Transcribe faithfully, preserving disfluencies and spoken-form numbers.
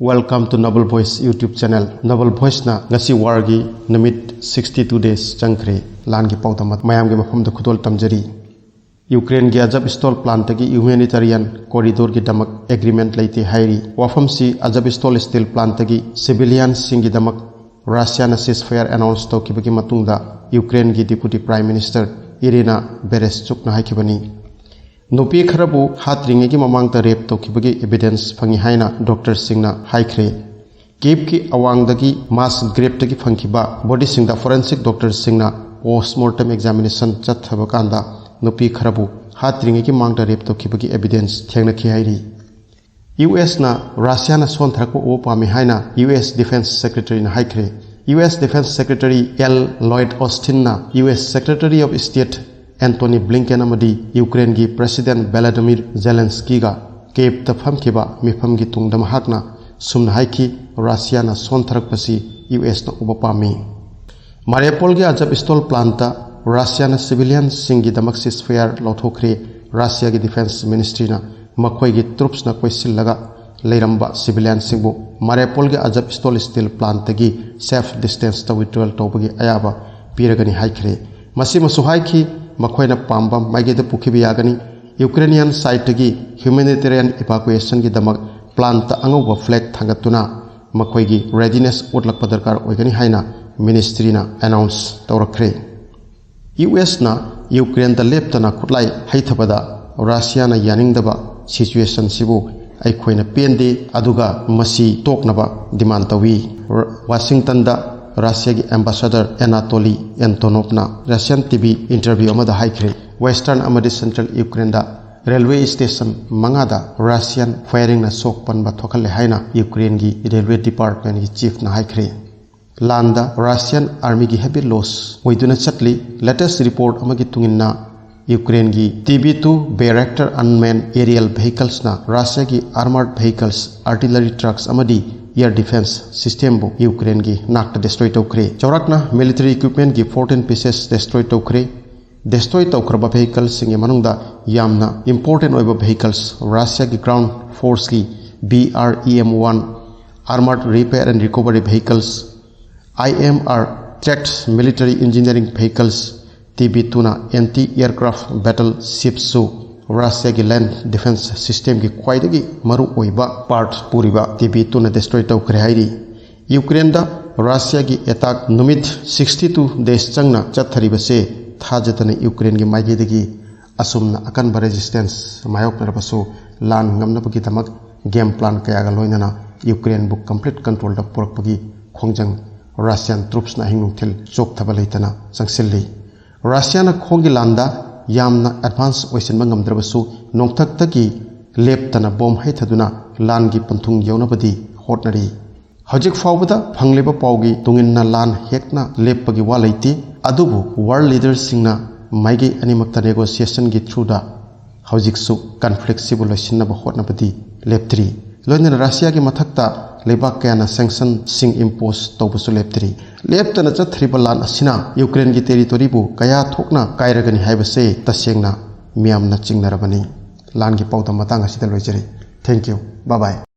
Welcome to Noble Voice YouTube channel. Noble Voice ꯅ ꯉꯁꯤ war ꯒꯤ ꯅꯨꯃꯤꯠ sixty two days ꯆꯪꯈ꯭ꯔꯦ꯫ ꯂꯥꯟꯒꯤ ꯄꯥꯎꯗꯝ ꯃꯌꯥꯝꯒꯤ ꯃꯐꯝꯗ ꯈꯨꯗꯣꯜ ꯇꯝꯖꯔꯤ꯫ ꯌꯨꯀ꯭ꯔꯦꯟꯒꯤ ꯑꯖꯕ ꯁ꯭ꯇꯣꯜ ꯄ꯭ꯂꯥꯟꯠꯇꯒꯤ humanitarian corridor ꯒꯤꯗꯃꯛ agreement ꯂꯩꯇꯦ ꯍꯥꯏꯔꯤ꯫ ꯋꯥꯐꯝꯁꯤ ꯑꯖꯕ ꯁ꯭ꯇꯣꯜ ꯁ꯭ꯇꯤꯜ ꯄ꯭ꯂꯥꯟꯠꯇꯒꯤ civilian ꯁꯤꯡꯒꯤꯗꯃꯛ ꯔꯁꯤꯌꯥꯅ ceasefire announce ꯇꯧꯈꯤꯕꯒꯤ ꯃꯇꯨꯡꯗ ꯌꯨꯀ꯭ꯔꯦꯟꯒꯤ Deputy Prime Minister ꯏꯔꯤꯅꯥ ꯕꯦꯔꯦꯁꯆꯨꯛꯅ ꯍꯥꯏꯈꯤꯕꯅꯤ꯫ ꯅꯨꯄꯤ ꯈꯔꯕꯨ ꯍꯥꯠꯇ꯭ꯔꯤꯉꯩꯒꯤ ꯃꯃꯥꯡꯗ rape ꯇꯧꯈꯤꯕꯒꯤ evidence ꯐꯪꯉꯤ ꯍꯥꯏꯅ ꯗꯣꯛꯇꯔꯁꯤꯡꯅ ꯍꯥꯏꯈ꯭ꯔꯦ꯫ ꯀꯤꯞꯀꯤ ꯑꯋꯥꯡꯗꯒꯤ mass graveꯇꯒꯤ ꯐꯪꯈꯤꯕ bodyꯁꯤꯡꯗ forensic doctorꯁꯤꯡꯅ post mortem examination ꯆꯠꯊꯕ ꯀꯥꯟꯗ ꯅꯨꯄꯤ ꯈꯔꯕꯨ ꯍꯥꯠꯇ꯭ꯔꯤꯉꯩꯒꯤ ꯃꯃꯥꯡꯗ rape ꯇꯧꯈꯤꯕꯒꯤ evidence ꯊꯦꯡꯅꯈꯤ ꯍꯥꯏꯔꯤ꯫ ꯌꯨ ꯑꯦꯁꯅ ꯔꯁꯤꯌꯥꯅ ꯁꯣꯟꯊꯔꯛꯄ ꯎꯕ ꯄꯥꯝꯃꯤ ꯍꯥꯏꯅ ꯌꯨ ꯑꯦꯁ Defence Secretaryꯅ ꯍꯥꯏꯈ꯭ꯔꯦ꯫ U S Defence Secretary L Lloyd Austinꯅ U S Secretary of State Antony Blinken ꯑꯃꯗꯤ ꯌꯨꯀ꯭ꯔꯦꯟꯒꯤ President Volodymyr Zelenskyꯒ ꯀꯤꯞꯇ ꯐꯝꯈꯤꯕ ꯃꯤꯐꯝꯒꯤ ꯇꯨꯡꯗ ꯃꯍꯥꯛꯅ ꯁꯨꯝꯅ ꯍꯥꯏꯈꯤ, "ꯔꯁꯤꯌꯥꯅ ꯁꯣꯟꯊꯔꯛꯄꯁꯤ ꯌꯨ ꯑꯦꯁꯅ ꯎꯕ ꯄꯥꯝꯃꯤ"꯫ ꯃꯥꯔꯤꯌꯥꯄꯣꯜꯒꯤ ꯑꯖꯕ ꯁ꯭ꯇꯣꯜ ꯄ꯭ꯂꯥꯟꯠꯇ ꯔꯁꯤꯌꯥꯅ civilianꯁꯤꯡꯒꯤꯗꯃꯛ ceasefire ꯂꯧꯊꯣꯛꯈ꯭ꯔꯦ꯫ ꯔꯁꯤꯌꯥꯒꯤ Defence Ministryꯅ ꯃꯈꯣꯏꯒꯤ troopsꯅ ꯀꯣꯏꯁꯤꯜꯂꯒ ꯂꯩꯔꯝꯕ civilianꯁꯤꯡꯕꯨ ꯃꯥꯔꯤꯌꯥꯄꯣꯜꯒꯤ ꯑꯖꯕ ꯁ꯭ꯇꯣꯜ ꯁ꯭ꯇꯤꯜ ꯄ꯭ꯂꯥꯟꯠꯇꯒꯤ safe distanceꯇ withdrawal ꯇꯧꯕꯒꯤ ꯑꯌꯥꯕ ꯄꯤꯔꯒꯅꯤ ꯍꯥꯏꯈ꯭ꯔꯦ꯫ ꯃꯁꯤꯃꯁꯨ ꯍꯥꯏꯈꯤ, ꯃꯈꯣꯏꯅ ꯄꯥꯝꯕ ꯃꯥꯏꯀꯩꯗ ꯄꯨꯈꯤꯕ ꯌꯥꯒꯅꯤ꯫ Ukrainian sideꯇꯒꯤ humanitarian evacuationꯒꯤꯗꯃꯛ ꯄ꯭ꯂꯥꯟꯠꯇ ꯑꯉꯧꯕ flag ꯊꯥꯡꯒꯠꯇꯨꯅ ꯃꯈꯣꯏꯒꯤ readiness ꯎꯠꯂꯛꯄ ꯗꯔꯀꯥꯔ ꯑꯣꯏꯒꯅꯤ ꯍꯥꯏꯅ ministryꯅ announce ꯇꯧꯔꯛꯈ꯭ꯔꯦ꯫ ꯌꯨ ꯑꯦꯁꯅ ꯌꯨꯀ꯭ꯔꯦꯟꯗ ꯂꯦꯞꯇꯅ ꯈꯨꯠꯂꯥꯏ ꯍꯩꯊꯕꯗ ꯔꯁꯤꯌꯥꯅ ꯌꯥꯅꯤꯡꯗꯕ situationꯁꯤꯕꯨ ꯑꯩꯈꯣꯏꯅ ꯄꯦꯟꯗꯦ, ꯑꯗꯨꯒ ꯃꯁꯤ ꯇꯣꯛꯅꯕ demand ꯇꯧꯏ꯫ ꯋꯥꯁꯤꯡꯇꯟꯗ ꯔꯁꯤꯌꯥꯒꯤ ambassador ꯑꯦꯅꯥꯇꯣꯂꯤ ꯑꯦꯟꯇꯣꯅꯣꯞꯅ Russian T V interview ꯑꯃꯗ ꯍꯥꯏꯈ꯭ꯔꯦ, Western ꯑꯃꯗꯤ Central Ukraineꯗ railway station ꯃꯉꯥꯗ Russian firingꯅ ꯁꯣꯛ ꯄꯟꯕ ꯊꯣꯛꯍꯜꯂꯦ ꯍꯥꯏꯅ ꯌꯨꯀ꯭ꯔꯦꯟꯒꯤ railway departmentꯀꯤ chiefꯅ ꯍꯥꯏꯈ꯭ꯔꯦ꯫ ꯂꯥꯟꯗ Russian armyꯒꯤ heavy loss ꯑꯣꯏꯗꯨꯅ ꯆꯠꯂꯤ꯫ Latest report ꯑꯃꯒꯤ ꯃꯇꯨꯡ ꯏꯟꯅ ꯌꯨꯀ꯭ꯔꯦꯟꯒꯤ T B two Bayraktar unmanned aerial vehiclesꯅ ꯔꯁꯤꯌꯥꯒꯤ armored vehicles, artillery trucks ꯑꯃꯗꯤ air defence systemꯕꯨ ꯌꯨꯀ꯭ꯔꯦꯟꯒꯤ ꯅꯥꯛꯇ destroy ꯇꯧꯈ꯭ꯔꯦ꯫ ꯆꯥꯎꯔꯥꯛꯅ military equipmentꯀꯤ fourteen pieces destroy ꯇꯧꯈ꯭ꯔꯦ꯫ Destroy ꯇꯧꯈ꯭ꯔꯕ vehiclesꯁꯤꯡꯒꯤ ꯃꯅꯨꯡꯗ ꯌꯥꯝꯅ important ꯑꯣꯏꯕ vehicles ꯔꯁꯤꯌꯥꯒꯤ ground forceꯀꯤ B R E M one Armored Repair and Recovery Vehicles, I M R tracked military engineering vehicles, T B two ꯅ anti aircraft battleships ꯁꯨ ꯔꯁꯤꯌꯥꯒꯤ land defense system ꯒꯤ ꯈ꯭ꯋꯥꯏꯗꯒꯤ ꯃꯔꯨꯑꯣꯏꯕ part ꯄꯨꯔꯤꯕ T B two ꯅ destroy ꯇꯧꯈ꯭ꯔꯦ ꯍꯥꯏꯔꯤ꯫ ꯌꯨꯀ꯭ꯔꯦꯟꯗ ꯔꯁꯤꯌꯥꯒꯤ attack ꯅꯨꯃꯤꯠ sixty two days ꯆꯪꯅ ꯆꯠꯊꯔꯤꯕꯁꯦ ꯊꯥꯖꯗꯅ ꯌꯨꯀ꯭ꯔꯦꯟꯒꯤ ꯃꯥꯏꯀꯩꯗꯒꯤ ꯑꯁꯨꯝꯅ ꯑꯀꯟꯕ resistance ꯃꯥꯌꯣꯛꯅꯔꯕꯁꯨ ꯂꯥꯟ ꯉꯝꯅꯕꯒꯤꯗꯃꯛ game plan ꯀꯌꯥꯒ ꯂꯣꯏꯅꯅ ꯌꯨꯀ꯭ꯔꯦꯟꯕꯨ complete control ꯗ ꯄꯨꯔꯛꯄꯒꯤ ꯈꯣꯡꯖꯪ Russian troops ꯅ ꯑꯍꯤꯡ ꯅꯨꯡꯊꯤꯜ ꯆꯣꯛꯊꯕ ꯂꯩꯇꯅ ꯆꯪꯁꯤꯜꯂꯤ꯫ ꯔꯁꯤꯌꯥꯅ ꯈꯣꯡꯒꯤ ꯂꯥꯟꯗ ꯌꯥꯝꯅ advance ꯑꯣꯏꯁꯤꯟꯕ ꯉꯝꯗ꯭ꯔꯕꯁꯨ ꯅꯣꯡꯊꯛꯇꯒꯤ ꯂꯦꯞꯇꯅ bomb ꯍꯩꯊꯗꯨꯅ ꯂꯥꯟꯒꯤ ꯄꯟꯊꯨꯡ ꯌꯧꯅꯕꯗꯤ ꯍꯣꯠꯅꯔꯤ꯫ ꯍꯧꯖꯤꯛ ꯐꯥꯎꯕꯗ ꯐꯪꯂꯤꯕ ꯄꯥꯎꯒꯤ ꯇꯨꯡꯏꯟꯅ ꯂꯥꯟ ꯍꯦꯛꯅ ꯂꯦꯞꯄꯒꯤ ꯋꯥ ꯂꯩꯇꯦ, ꯑꯗꯨꯕꯨ world leader ꯁꯤꯡꯅ ꯃꯥꯏꯀꯩ ꯑꯅꯤꯃꯛꯇ negotiation ꯒꯤ through ꯗ ꯍꯧꯖꯤꯛꯁꯨ conflict ꯁꯤꯕꯨ ꯂꯣꯏꯁꯤꯟꯅꯕ ꯍꯣꯠꯅꯕꯗꯤ ꯂꯦꯞꯇ꯭ꯔꯤ꯫ ꯂꯣꯏꯅꯅ ꯔꯁꯤꯌꯥꯒꯤ ꯃꯊꯛꯇ ꯂꯩꯕꯥꯛ ꯀꯌꯥꯅ sanction ꯁꯤꯡ impose ꯇꯧꯕꯁꯨ ꯂꯦꯞꯇ꯭ꯔꯤ꯫ ꯂꯦꯞꯇꯅ ꯆꯠꯊꯔꯤꯕ ꯂꯥꯟ ꯑꯁꯤꯅ ꯌꯨꯀ꯭ꯔꯦꯟꯒꯤ territory ꯕꯨ ꯀꯌꯥ ꯊꯣꯛꯅ ꯀꯥꯏꯔꯒꯅꯤ ꯍꯥꯏꯕꯁꯦ ꯇꯁꯦꯡꯅ ꯃꯤꯌꯥꯝꯅ ꯆꯤꯡꯅꯔꯕꯅꯤ꯫ ꯂꯥꯟꯒꯤ ꯄꯥꯎꯗꯝ ꯃꯇꯥꯡ ꯑꯁꯤꯗ ꯂꯣꯏꯖꯔꯦ꯫ Thank you. Bye bye.